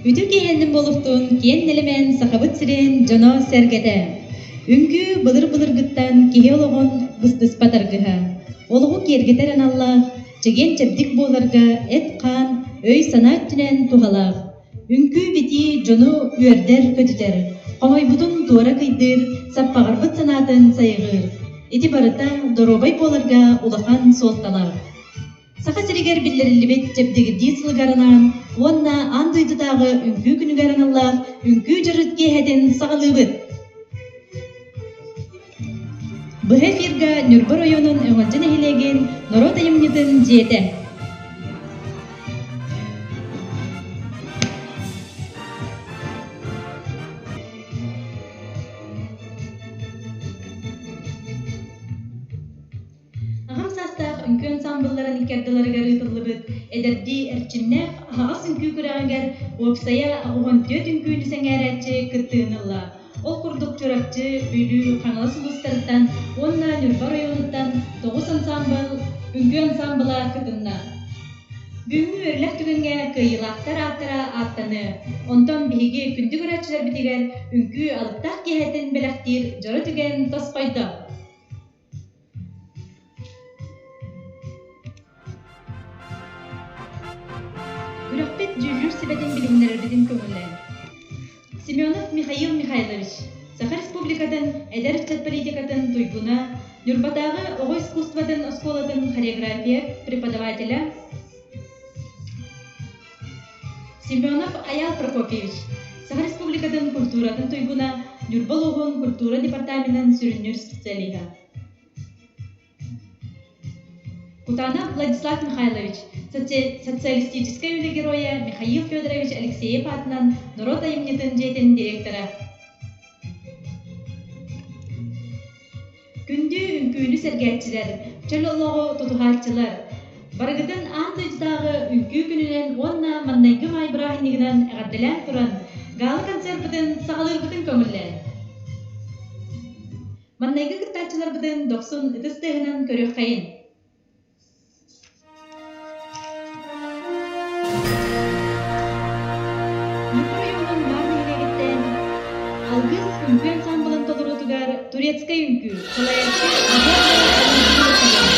Үтүө киэһэннин буолуохтун киэн нэлэмэн Сахабыт сирин дьоно-сэргэтэ! Үҥкүү былыр-былыргыттан киһи олоҕун быстыспат аргыһа. Олоҕу киэргэтэр аналлаах, чэгиэн-чэбдик буоларга эт-хаан, өй-санаа өттүнэн туһалаах. Үҥкүү-битии дьону үөрдэр-көтүтэр, хомойбутун туора кыйдыыр, саппаҕырбыт санаатын сайҕыыр. Ити барыта доруобай буоларга улахан суолталаах. Саха сиригэр биллэриллибит чэбдигирдии сылыгар анаан уонна аан дойдутааҕы үҥкүү күнүгэр аналлаах үҥкүү дьарык киэһэтин саҕалыыбыт. Быһа эфирга Ньурба оройуонун Өҥөлдьө нэһилиэгин норуот айымньытын дьиэтэ. Аҕам саастаах үҥкүү ансаамбылларын икки ардыларыгар ыытыллыбыт эдэрдии эрчимнээх аһаҕас үҥкүү күрэҕигэр уопсайа 84 үҥкүүнү сэҥээрээччи кыттыыны ылла. Ол курдук Чурапчы, Бүлүү, Хаҥалас улуустарыттан уонна Ньурба оройуонуттан тоҕус ансаамбыл, үҥкүү ансаамбыла кытынна. Бүгүҥҥү үөрүүлээх түгэҥҥэ кыайыылаахтар ааттара ааттаныа. Онтон биһиги күндү көрөөччүлэрбитигэр үҥкүү алыптаах киэһэтин бэлэхтиир дьоро түгэн тосхойдо. Күрэхпит дьүүллүүр сүбэтин билиһиннэрэрбитин көҥүллээн. Семенов Михаил Михайлович, Саха Республикатын эдэр ыччат политикатын туйгуна, Ньурбатааҕы оҕо искусствотын оскуолатын хореография преподавателэ Семенов Айаал Прокопьевич, Саха Республикатын культуратын туйгуна, Ньурба улууһун культура департаменын сүрүннүүр специалиһа. Кутанов Владислав Михайлович, социалистическай үлэ геройа Михаил Федорович Алексеев аатынан норуот айымньытын дьиэтин директора. Күндү үҥкүүнү сэргээччилэр, чөл олоҕу тутуһааччылар! Барыгытын аан дойдутааҕы үҥкүү күнүнэн уонна маҥнайгы маай бырааһынньыгынан эҕэрдэлээн туран, гала-концерпытын саҕалыырбытын көҥүллээн! Маҥнайгы кыттааччыларбытын дохсун ытыс тыаһынан көрүөххэйин! Ньурба оройуонун Маар нэһилиэгиттэн Алгыс үҥкүү ансаамбылын толоруутугар турецкай үҥкүү салайааччы Валентина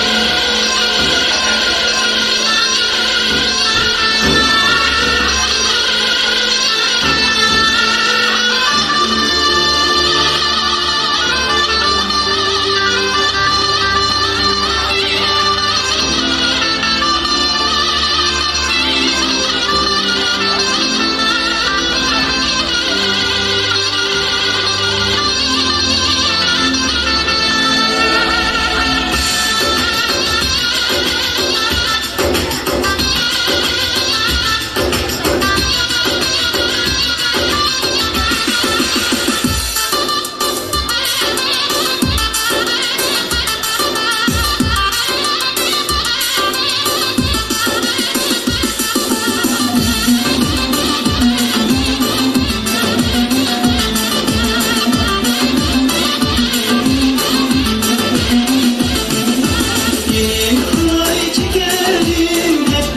Çekelim hep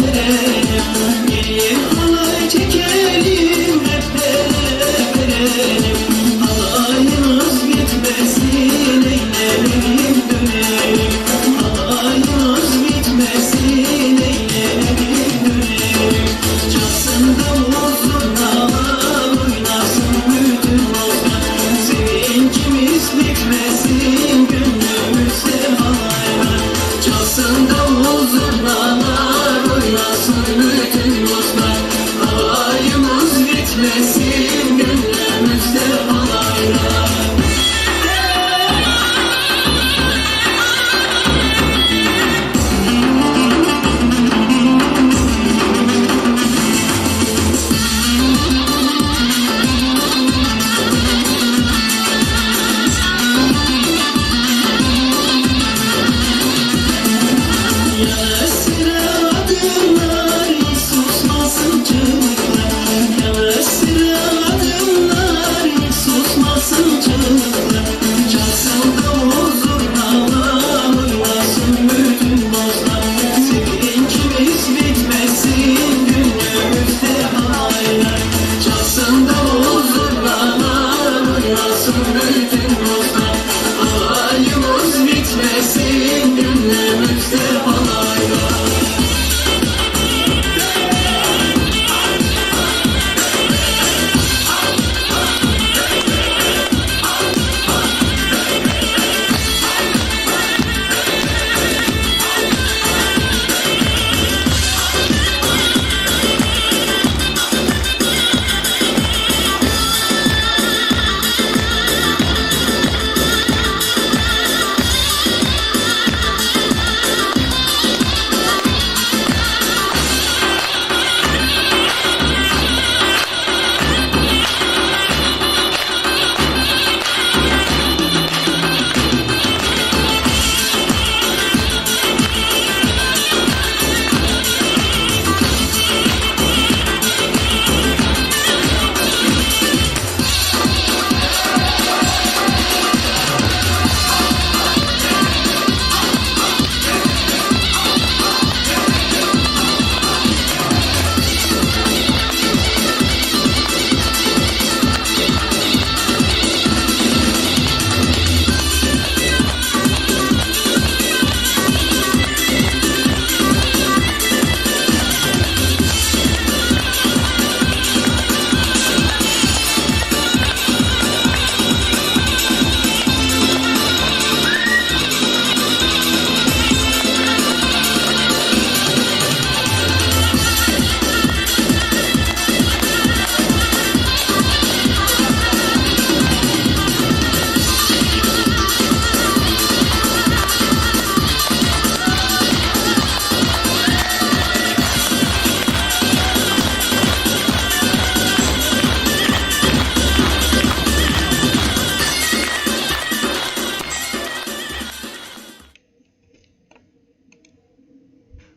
verelim. Halay çekelim hep verelim. Alayımız bitmesin eyleyelim dönelim. Alayımız bitmesin eyleyelim dönelim. Çalsın davul zurnalar oynasın bütün bozlar. Sevincimiz bitmesin gönlümüzde halaylar. Çalsın davul zurnalar oynasın bütün dostlar. Alayımız bitmesin gönlümüzde halaylar. Yanaştıra adımlar, susmasın çığlıklar. Yanaştıra adımlar. Olsun Temmuz'da Alayımız bitmesin Gönlümüzde palayla.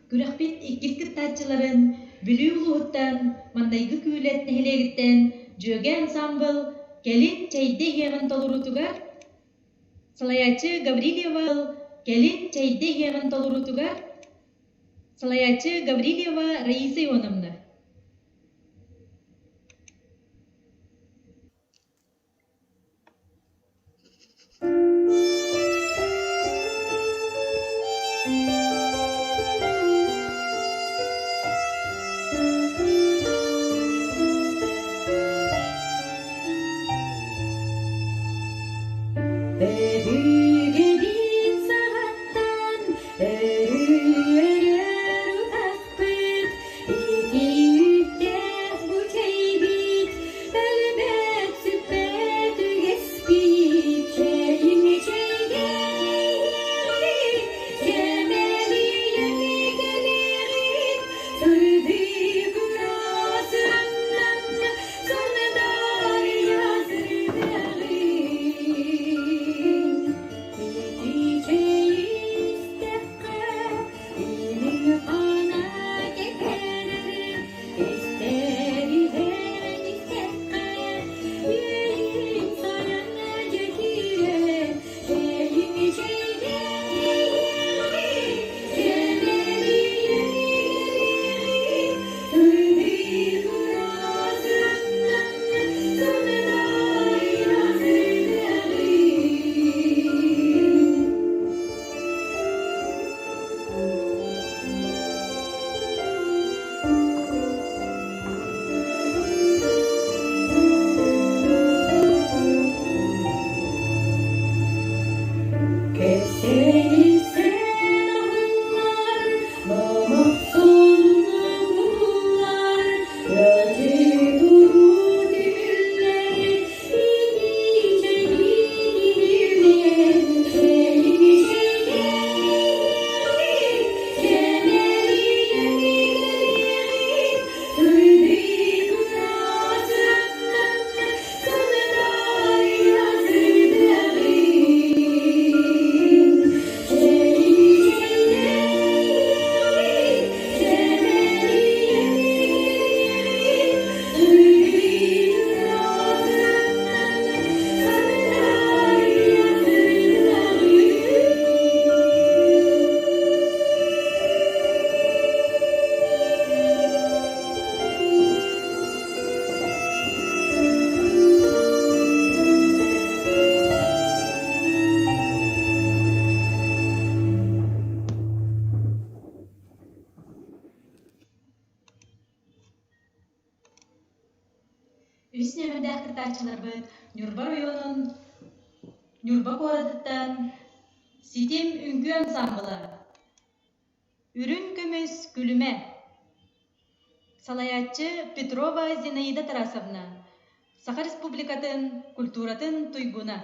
Күрэхпит иккис кыттааччыларын Бүлүү улууһуттан Мандайгы Күүлэт нэһилиэгиттэн Дьүөгэ ансаамбыл кэлин Чэйдэ иһиэҕин толоруутугар салайааччы Гаврильева кэлин Чэйдэ иһиэҕин толоруутугар салайааччы Гаврильева Раиса Ионовна. Өбүгэбит саҕаттан өрүү-өрөр утахпыт, итииттээх бу чэйбит, өлбөт сүппэт үгэспит, чэйиҥ чэйдэйиэҕит, сэмэлийэн кэлиэҕит, сырдык ыраас ыраннан сандаарыйа сырдыаҕыҥ. Чиэстээх кыттааччыларбыт Ньурба оройуонун Ньурба куоратыттан Ситим үҥкүү ансаамбыла Үрүҥ көмүс күлүмэ Салайааччы Петрова Зинаида Тарасовна, Саха Республикатын культуратын туйгуна.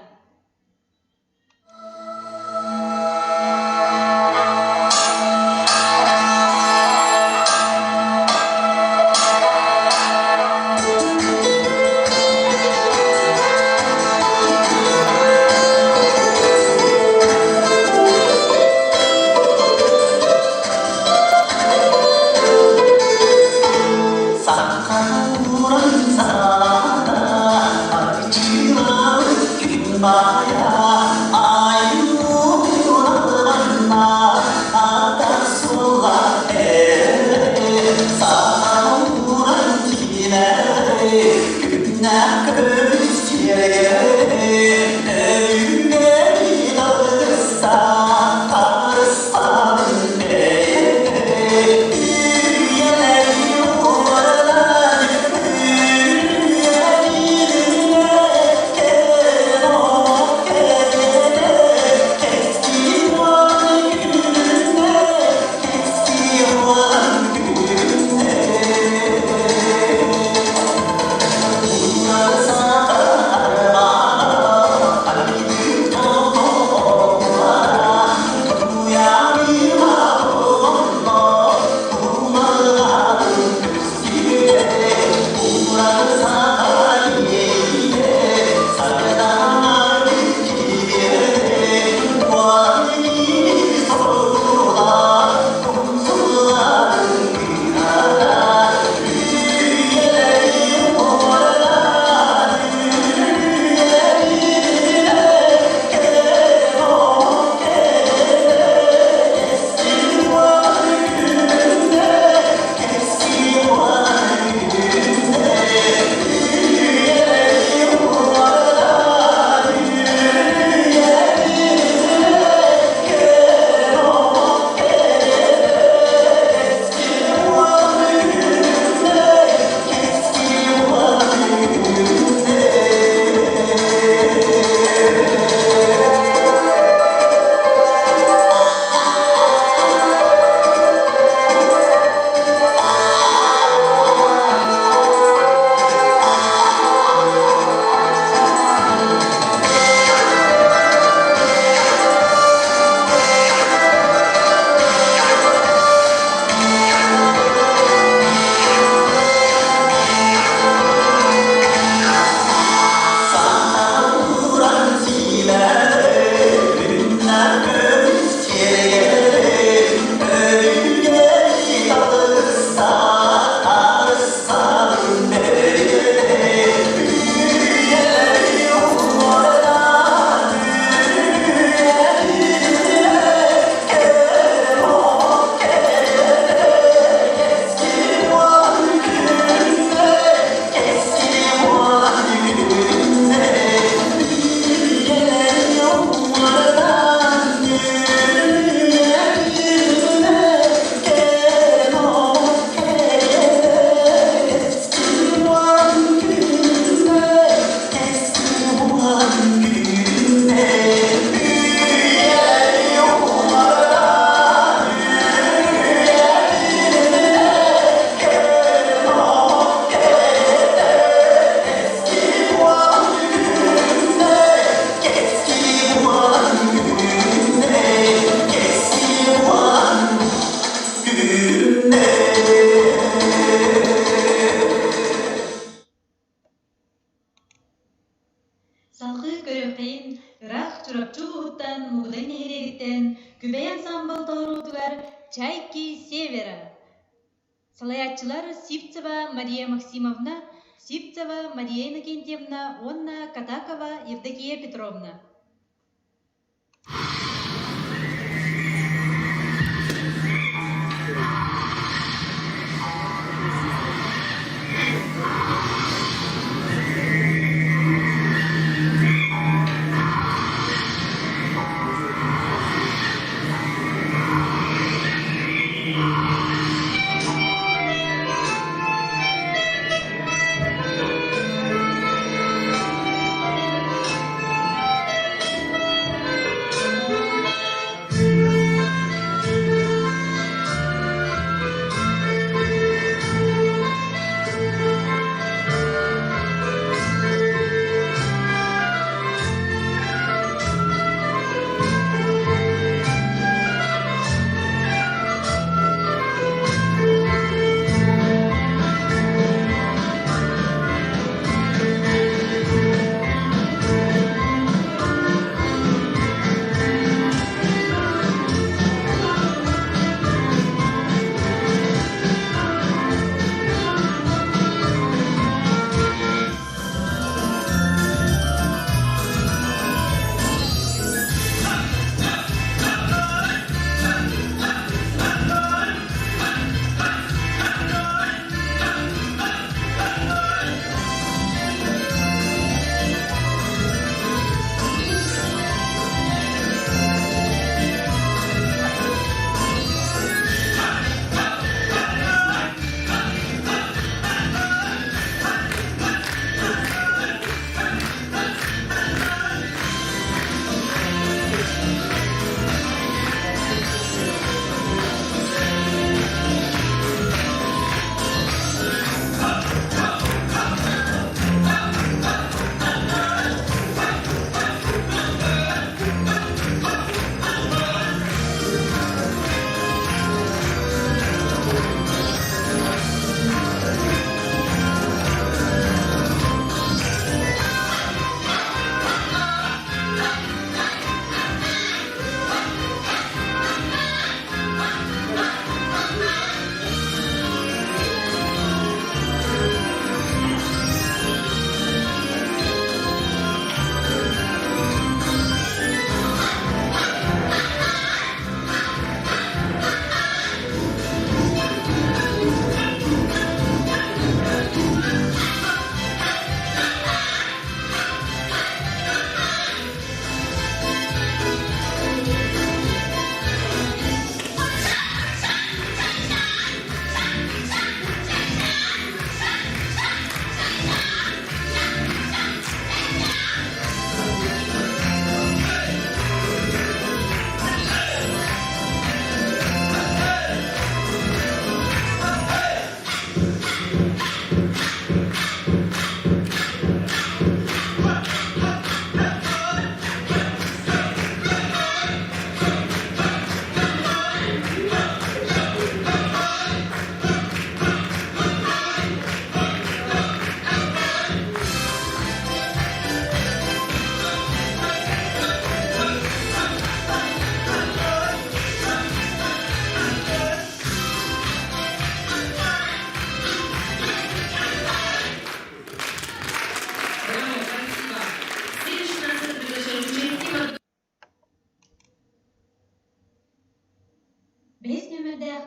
Сахаларын саҕалаата, арчылаабыт күн баайа, айылланна, атах суола сахаларын тиинэ, күннээх көмүс сиэргэ, өйүҥҥэ алгыста, харыстаабын Салгыы көрүөххэйин ыраах Чурапчы улууһуттан Мугудай нэһилиэгиттэн Күбэй ансаамбыл толоруутугар «Чайки Севера» Салайааччылар Сивцева Мария Максимовна, Сивцева Мария Иннокентьевна уонна Катакова Евдокия Петровна.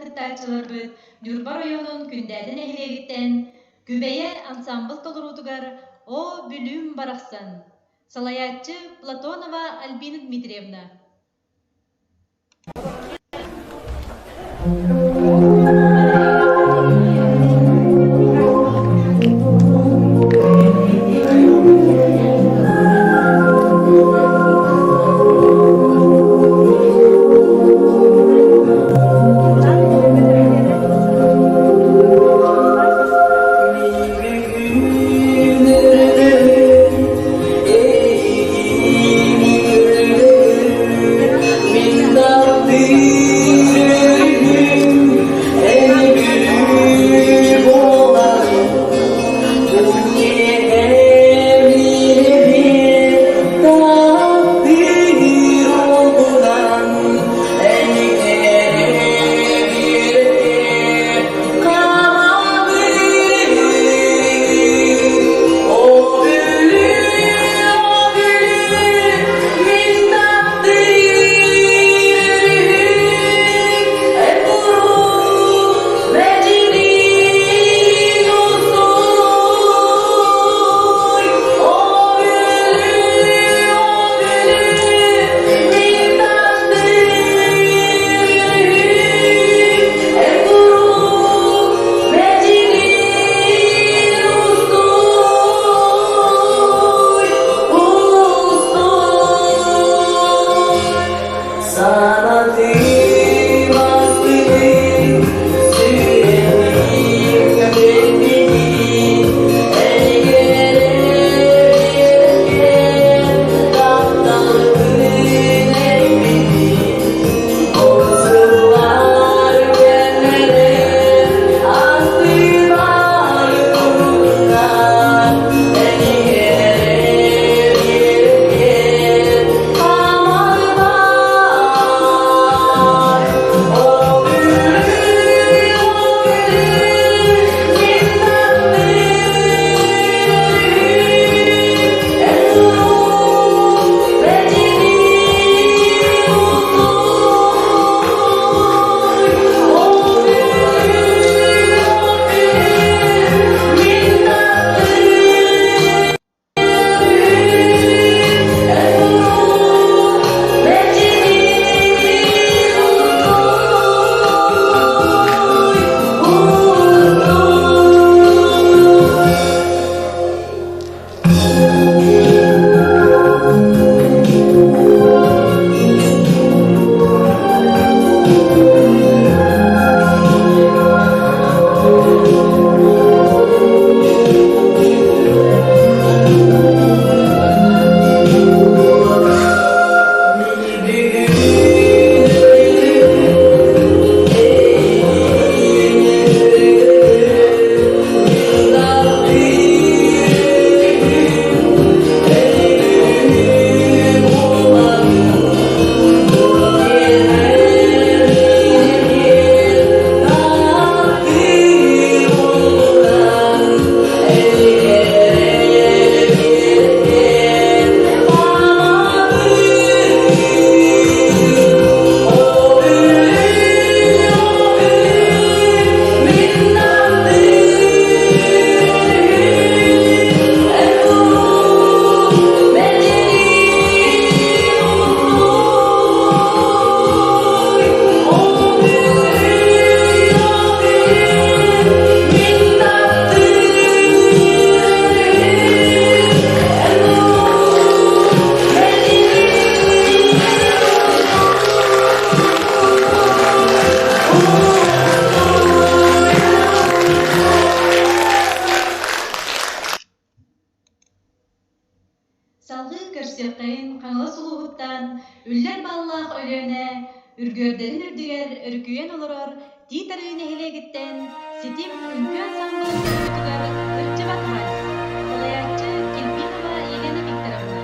кыттааччыларбыт Ньурба оройуонун Күндээдэ нэһилиэгиттэн Күбэйэ ансаамбыл толоруутугар «О, Бүлүүм барахсан» салайааччы Платонова Альбина Дмитриевна. Салгыы көрсүөххэйин Хаҥалас улууһуттан Үллэр Бааллаах Өлүөнэ үргүөрдэрин үрдүгэр өрүкүйэн олорор Тиит Арыы нэһилиэгиттэн Ситим үҥкүү ансаамбылын толоруутугар Кырдьыбат вальс салайааччы Кирбинова Елена Викторовна.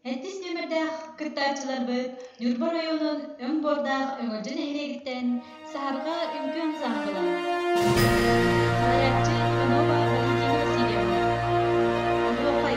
Сэттис нүөмэрдээх кыттааччыларбыт Ньурба оройуонун өҥ буордаах Өҥөлдьө нэһилиэгиттэн Саһарҕа үҥкүү ансаамбыла. Салайааччы Иванова Валентина Васильевна. Оһуохай.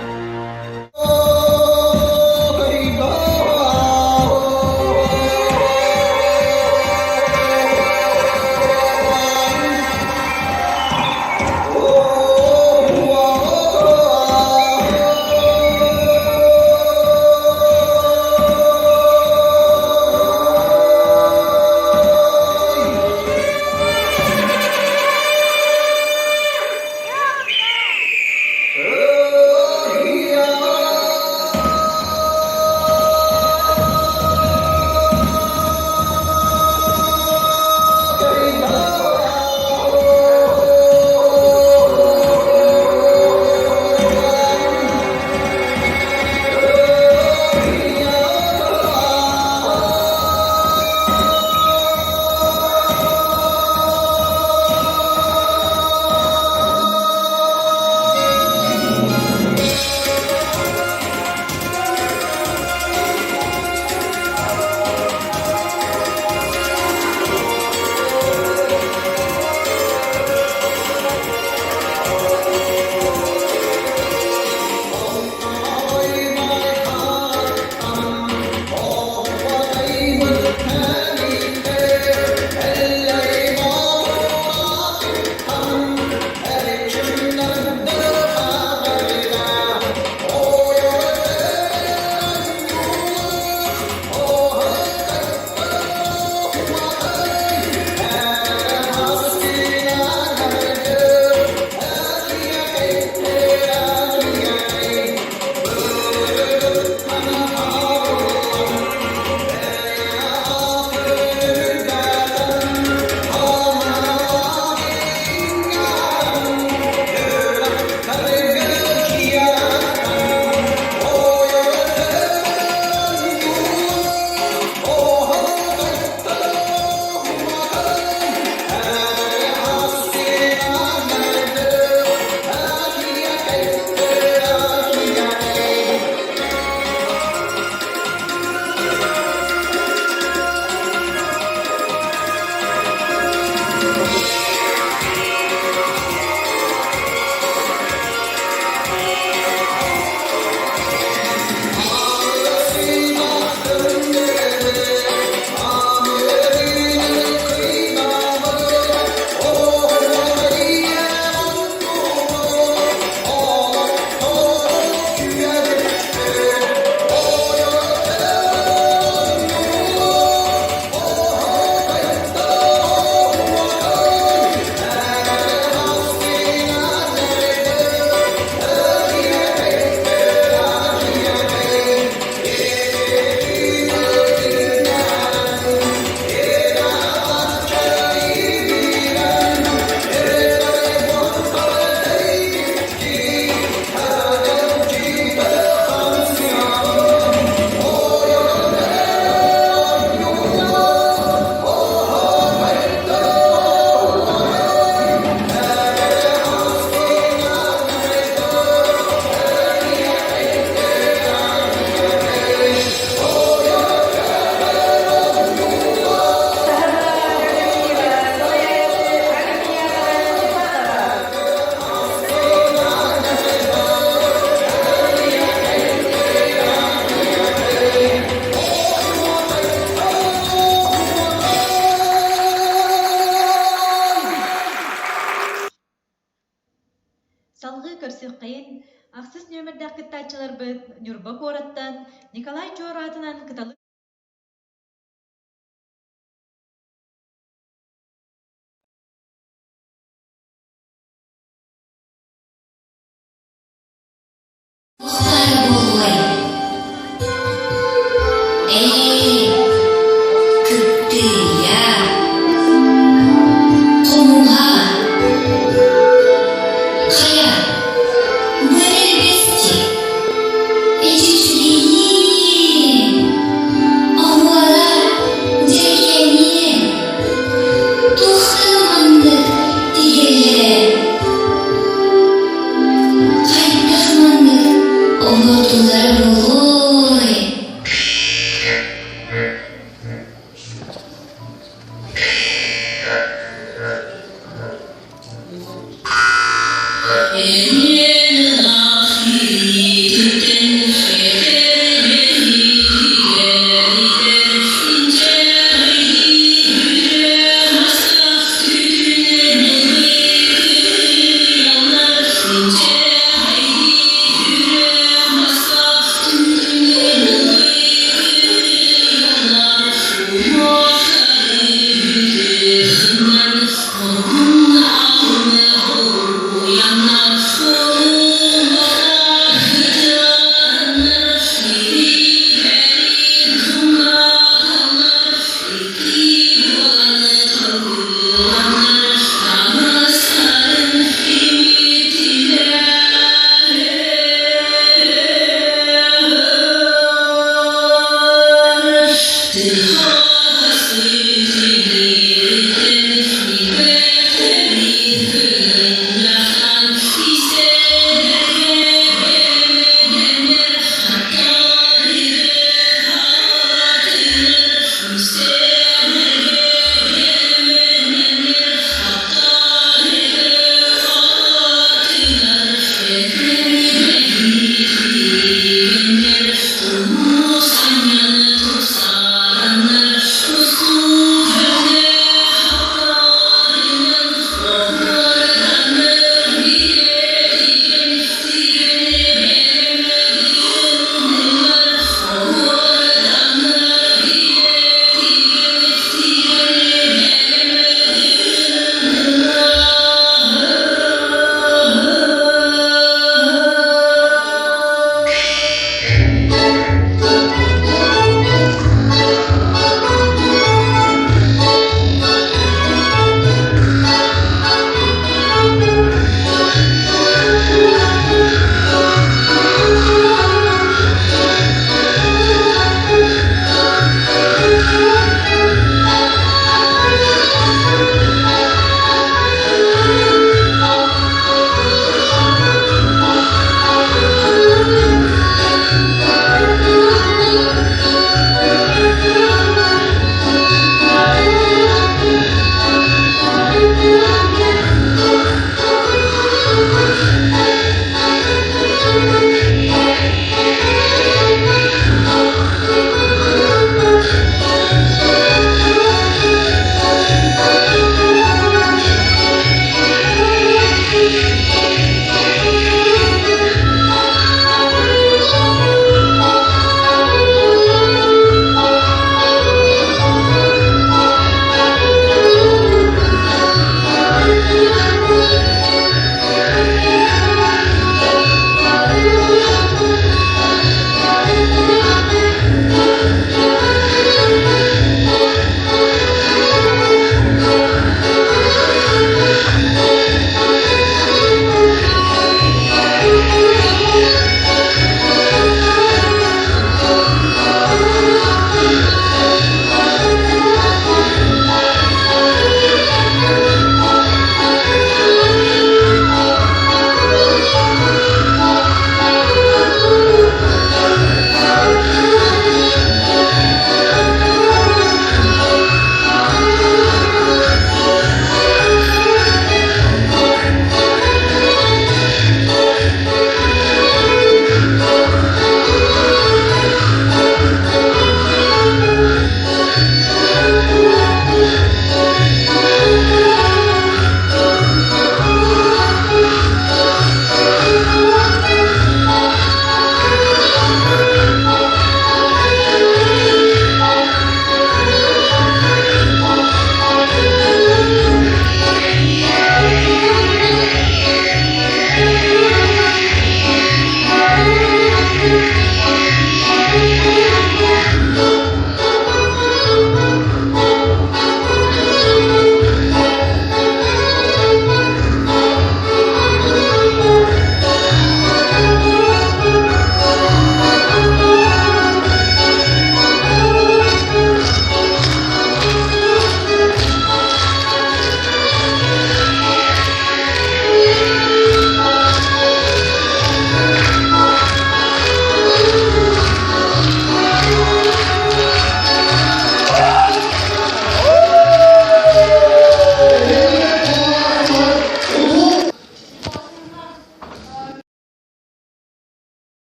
Салгыы көрсүөххэйин ахсыс нүөмэрдээх кыттааччыларбыт Ньурба куораттан Николай Чуор аатынан Кыталык Туохтаары буолуой? Ээ, кыптыыйа, хомуһа, хайа, бу эрэлбэсти, эчи үчүгэйиин, оһуора дьэргэниэн, туохтан маннык тигэллэрэ Хайдах маннык оҥордулара буолуой?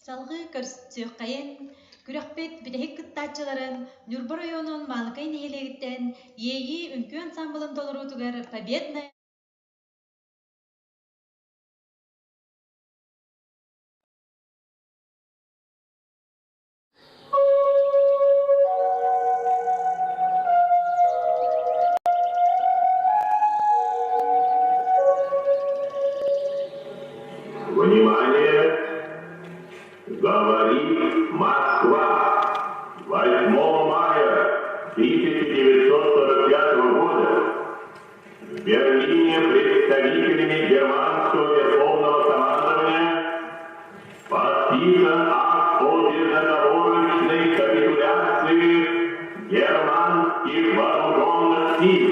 Салгыы көрсүөххэйин, күрэхпит бүтэһик кыттааччыларын Ньурба оройуонун Маалыкай нэһилиэгиттэн Иэйии үҥкүү ансаамбылын толоруутугар Победная Внимание! Говорит Москва! 8 мая 1945 года в Берлине представителями германского верховного командования подписан акт о безоговорочной капитуляции германских вооруженных сил.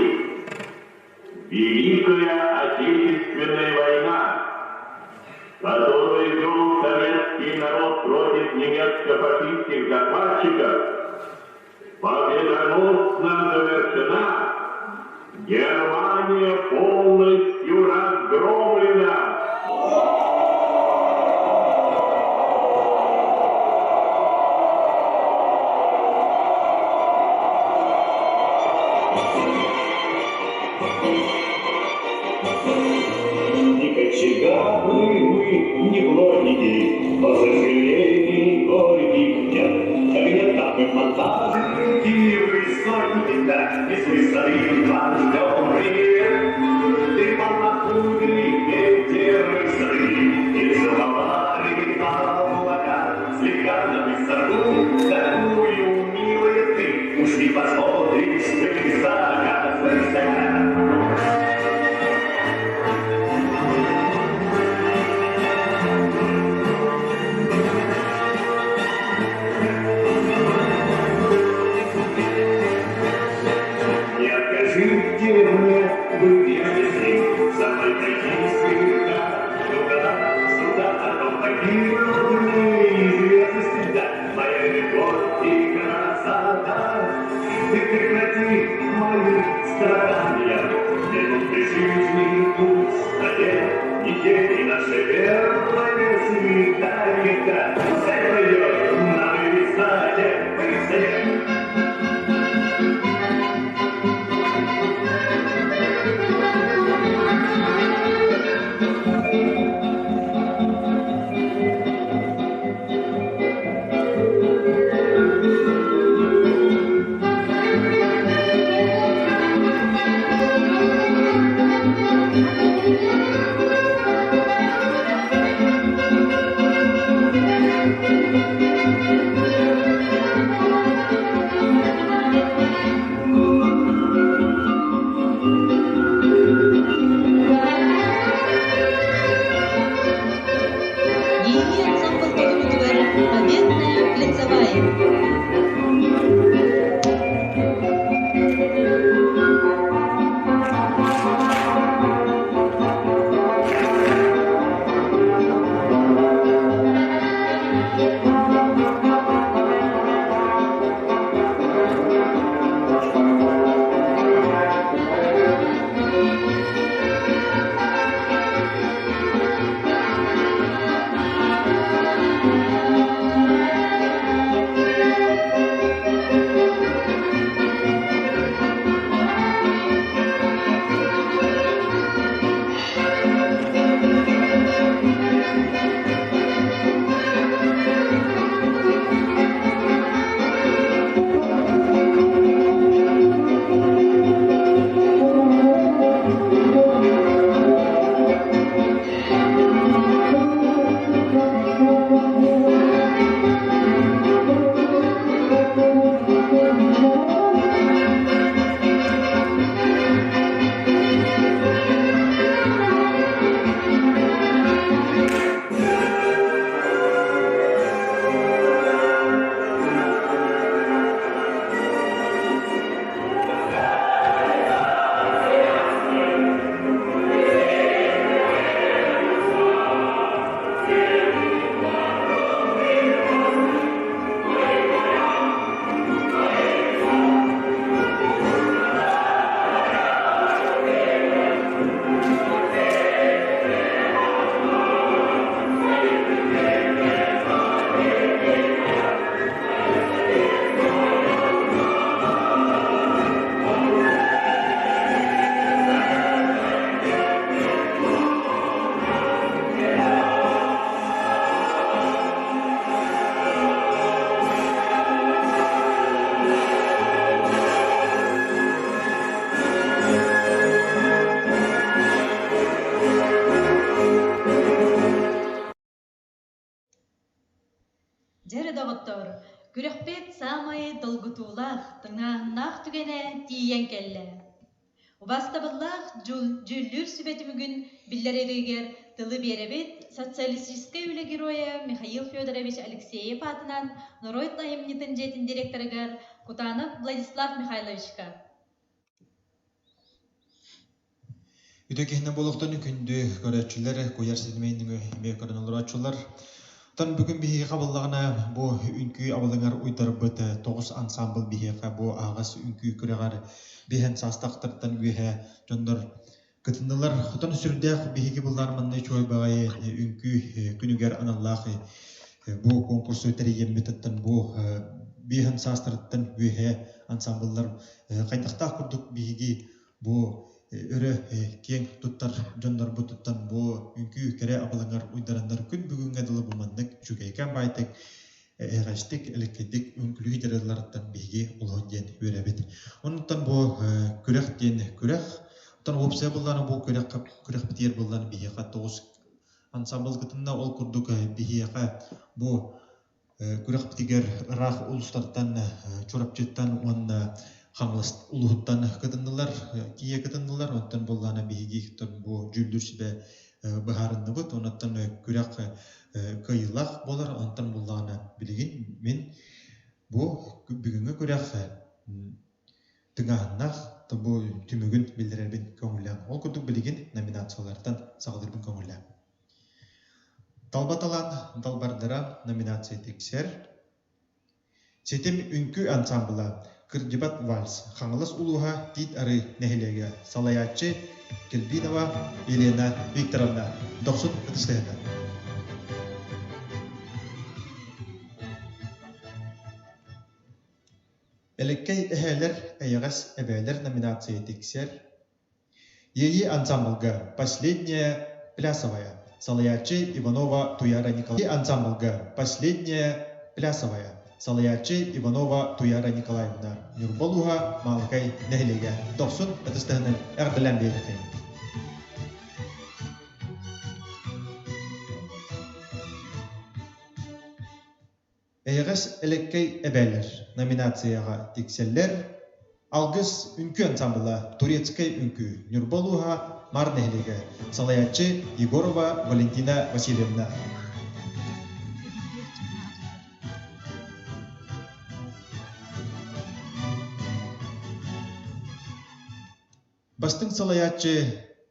Великая Отечественная война, которую вел советский народ против немецко-фашистских захватчиков, победоносно завершена, Германия полностью разгромлена. Не кочегары мы, не плотники, но сожалений горьких нет. Где-то мы монтажники, высотники, да, и с высоты вам ждем привет. Ты помахули ветер высоты, и целовали облака. Слегка на высоту, такую, милая ты, уж не посмотришь свысока, свысока. Не откажите мне в любезности, со мной прийти сюда, туда, сюда, а то погибнут неизвестности, да, моя любовь и красота. Ты прекрати мои страдания, минуты жизни пустоте, недели наше верное свидание, да, пускай пройдет на высоте, высоте. Саамай долгутуулаах, тыҥааһыннаах түгэнэ тиийэн кэллэ. Убаастабыллаах дьүүллүүр сүбэ түмүгүн биллэрэригэр тылы биэрэбит Социалистическай үлэ геройа Михаил Федорович Алексеев аатынан норуот айымньытын дьиэтин директорыгар Кутанов Владислав Михайловичка. Үтүө киһинэн буолуохтун күндү көрөөччүлэр, куйаар ситимин эмиэ көрөн олорооччулар. Оттон бүгүн биһиги хабыллаҕына бу үҥкүү абылыҥар уйдарбыт тоҕус ансаамбыл биһиэхэ бу аһаҕас үҥкүү күрэҕэр биһэн саастаахтартан үөһэ дьоннор кытыннылар. Хотон сүрдээх биһиги быллаар манна үчүгэй баҕайы үҥкүү күнүгэр аналлаах бу конкурсу тэрийэммититтэн бу биһэн саастарыттан үөһэ ансаамбыллар хайдахтаах курдук биһиги Бу өрө киэҥ туттар дьоннорбутуттан бу үҥкүү кэрэ абылаҥар уйдараннар күн бүгүҥҥэ дылы бу маннык үчүгэйкээн баайтык эһэҕэстик, элэккэйдик үҥкүүлүү дьарыалларыттан биһиги олоһун диэн үөрэбит. Оннуттан бу күрэх диэн күрэх, оттон уопсайа быллаана бу күрэх күрэхпитигэр быллаана биһиэхэ тоҕус ансамблгытынна ол курдук биһиэхэ бу Күрэхпитигэр ыраах улуустартан Чурапчыттан уонна Хаҥалас улууһуттан кытыннылар, тиийэ кытыннылар. Онтон буоллаҕына биһиги бу дьүүллүүр сүбэ быһаарынныбыт. Онтон күрэх кыайыылаах буолар. Онтон буоллаҕына билигин мин бу бүгүҥҥү күрэх тыҥааһыннаах бу түмүгүн биллэрэрбин көҥүллээн. Ол курдук билигин номинациялартан саҕалыырбын көҥүллээн. Талба талаан далбардара номинация тиксэр. Ситим үҥкүү ансаамбыла «Кырдьыбат вальс» Хаҥалас улууһа Тиит Арыы нэһилиэгэ салайааччы Кирбинова Елена Викторовна дохсун ытыстыһына. Элэккэй эһээлэр, эйэҕэс эбээлэр номинация тиксэр. Иэйии ансаамбылга «Последняя плясовая» салайааччы Иванова Туяра Николаевна ансаамбылга «Последняя плясовая» салайааччы Иванова Туяра Николаевна Ньурба улууһа Маалыкай нэһилиэгэ дохсун ытыстыһынан эҕэрдэлээн биэриэххэйиҥ. Эйэҕэс элэккэй эбээлэр номинацияҕа тиксэллэр Алгыс үҥкүү ансаамбыла Турецкай үҥкүү Ньурба улууһа Маар нэһилиэгэ салайааччы Егорова Валентина Васильевна. Бастыҥ салайааччы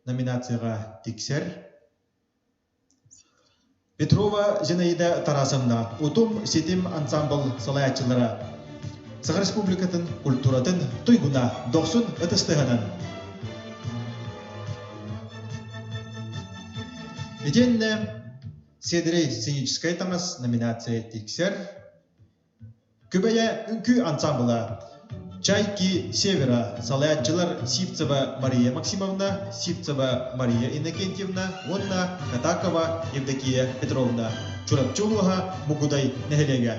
номинацияҕа тиксэр Петрова Зинаида Тарасовна Утум ситим ансаамбыл салайааччылара Саха Республикатын культуратын туйгуна дохсун ытыстыһанан Итиэннэ Седрей сценическай таҥас номинация тиксэр Күбэйэ үҥкүү ансаамбыла «Чайки Севера» салайааччылар Сивцева Мария Максимовна, Сивцева Мария Иннокентьевна уонна Катакова Евдокия Петровна Чурапчы улууһа Мугудай нэһилиэгэ.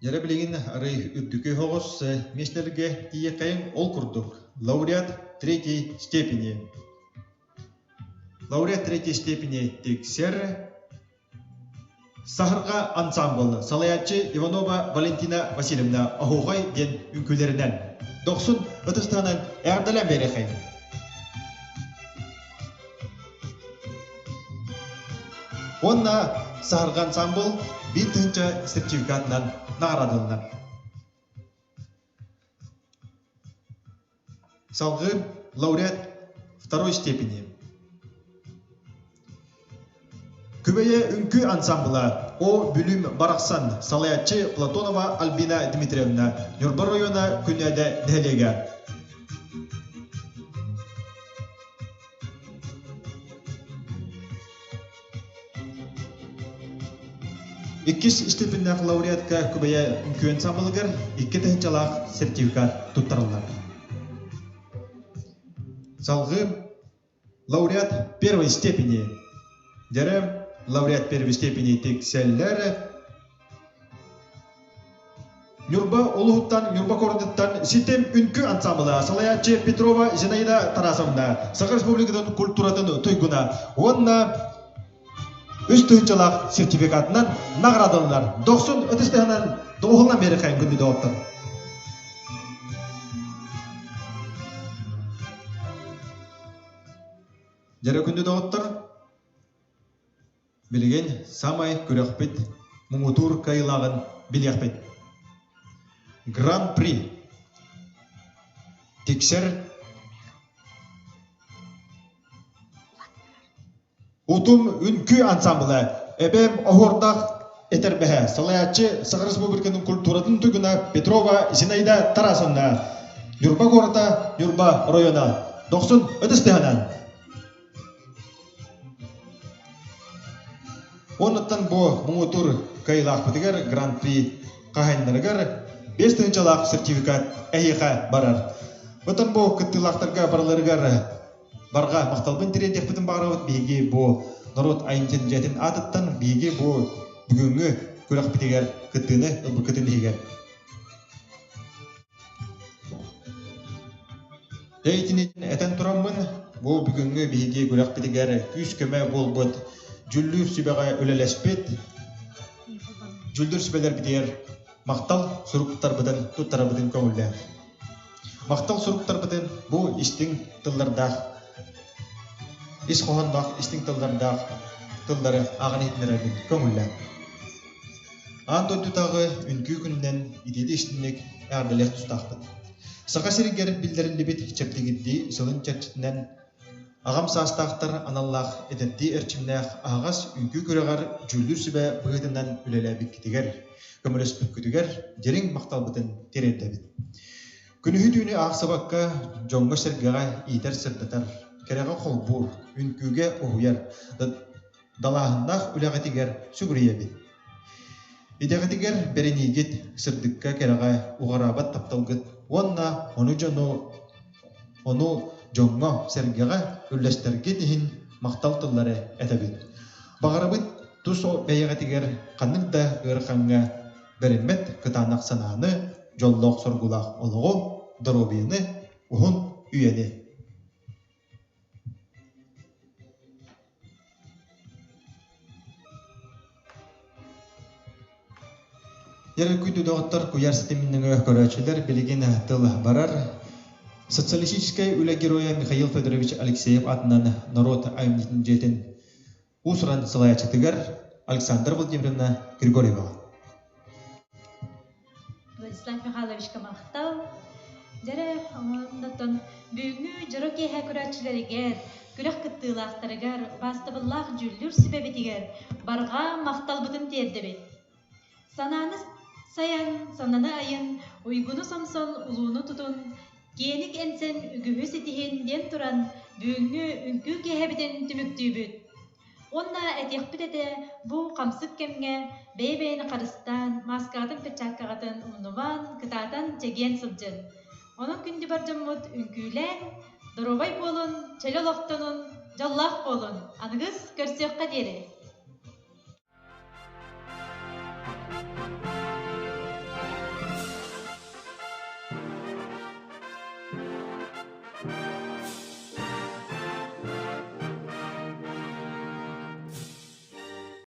Дьэрэ билигин арый үрдүкү оһоҕос миэстэлэргэ тиийиэххэйиҥ ол курдук лауреат третьей степени Лауреат третьей степени тиксэр Саһарҕа ансаамбыл салайааччы Иванова Валентина Васильевна оһуохай диэн үҥкүүлэринэн дохсун ытыстаһынан эҕэрдэлээн биэриэхэй. Уонна Саһарҕа ансаамбыл 1000 сертификатынан наҕараадаланар. Салгыы лауреат второй степени. Күбэйэ үҥкүү ансаамбыла О Бүлүүм барахсан салайааччы Платонова Альбина Дмитриевна Ньурба района Күнээдэ нэһилиэгэ. Иккис степеннээх лауреатка Күбэйэ үҥкүү ансаамбылыгар икки тыһыынчалаах сертификат туттарыллар. Салгыы лауреат первой степени. Дьэрэ лауреат первой степени тиксэллэр Ньурба улууһуттан, Ньурба куоратыттан Ситим үҥкүү ансаамбыла салайааччы Петрова Зинаида Тарасовна, Саха Республикатын культуратын туйгуна уонна Үс тыһыынчалаах сертификатынан наҕараадаланар. Дохсун ытыс тыһынан доҕуһуллан биэриэххэйин күндү доҕоттор. Дьэрэ күндү доҕоттор, билигин самай күрэхпит муҥутуур кыайыылааҕын билиэхпит. Гран-при тиксэр Утум үҥкүү ансамбла эбэм оһуордаах этэрбэһэ салайааччы Саха Республикатын культуратын туйгуна Петрова Зинаида Тарасовна Ньурба куората Ньурба оройуона Дохсун ытыс тыһанан Оннуттан бу муҥутуур кыайыылаахпытыгар Гран-при хаһаайыннарыгар 5 тыһыынчалаах сертификат эһиэхэ барар. Оттон бу кыттыылаахтарга барыларыгар барҕа махталбын тириэрдиэхпитин баҕарабыт. Биһиги бу норуот айымньытын дьиэтин аатыттан биһиги бу бүгүҥҥү күрэхпитигэр кыттыыны ылбыккытын иһигэр. Итини этэн тураммын, бу бүгүҥҥү биһиги күрэхпитигэр күүс-көмө буолбут дьүллүүр сүбэҕэ үлэлэспит дьүллүүр сүбэлэрбитигэр махтал суруктарбытын туттарабытын көҥүллээн. Махтал суруктарбытын бу истиҥ тыллардаах, ис хоһоонноох истиҥ тыллардаах тыллары ааҕан иһитиннэрэрбин көҥүллээн. Аан дойдутааҕы үҥкүү күнүнэн итиитэ истиҥник эҕэрдэлиэх тустаахпыт. Саха сиригэр биллэриллибит чэбдигирдии сылын чэрчитинэн аҕам саастаахтар аналлаах эдэрдии эрчимнээх аһаҕас үҥкүү күрэҕэр дьүүллүүр сүбэ быһыытынан үлэлээбиккитигэр, көмөлөспүккүтүгэр дириҥ махталбытын тириэрдэбит. Күнүһү-түүнү аахсыбакка дьоҥҥо-сэргэҕэ иитэр-сырдатар, кэрэҕэ холбуур, үҥкүүгэ уһуйар далааһыннаах үлэҕитигэр сүгүрүйэбит. Идэҕитигэр бэриниигит, сырдыкка-кэрэҕэ уҕараабат тапталгыт уонна ону дьону ону дьоҥҥо-сэргэҕэ үллэстэргит иһин махтал тыллары этэбит. Баҕарабыт тус бэйэҕитигэр ханнык да ыарахаҥҥа бэриммэт кытаанах санааны, дьоллоох-соргулаах олоҕу, доруобуйаны, уһун үйэни. Дьэ доҕоттор куйаар ситиминнэҥэ көрөөччүлэр билигин тыл барар. Социалистическай үлэ геройа Михаил Федорович Алексеев аатынан норуот айымньытын дьиэтин уус-уран салайааччытыгар Александра Владимировна Григорьеваҕа. Владислав Михайловичка махтал. Дьэрэ, оннотон бүгүҥҥү дьоро киэһэ көрөөччүлэригэр, күрэх кыттыылаахтарыгар, убаастабыллаах дьүүллүүр сүбэбитигэр барҕа махталбытын тиэрдэбит. Санааны сайан, сананы айын, уйгуну сомсон, улууну тутун, киэник энсэн үгүһү ситиһин диэн туран, бүгүҥҥү үҥкүү киэһэбитин түмүктүүбүт. Уонна этиэхпит этэ, бу хамсык кэмҥэ бэйэ-бэйэни харыстаан, мааскаҕытын, перчаткаҕытын умнумаҥ, кытаатан, чэгиэн сылдьын. Онон күндү бар дьоммут үҥкүүлээн, доруобай буолун, чөл олохтонун, дьоллоох буолун! Аныгыс көрсүөххэ диэри!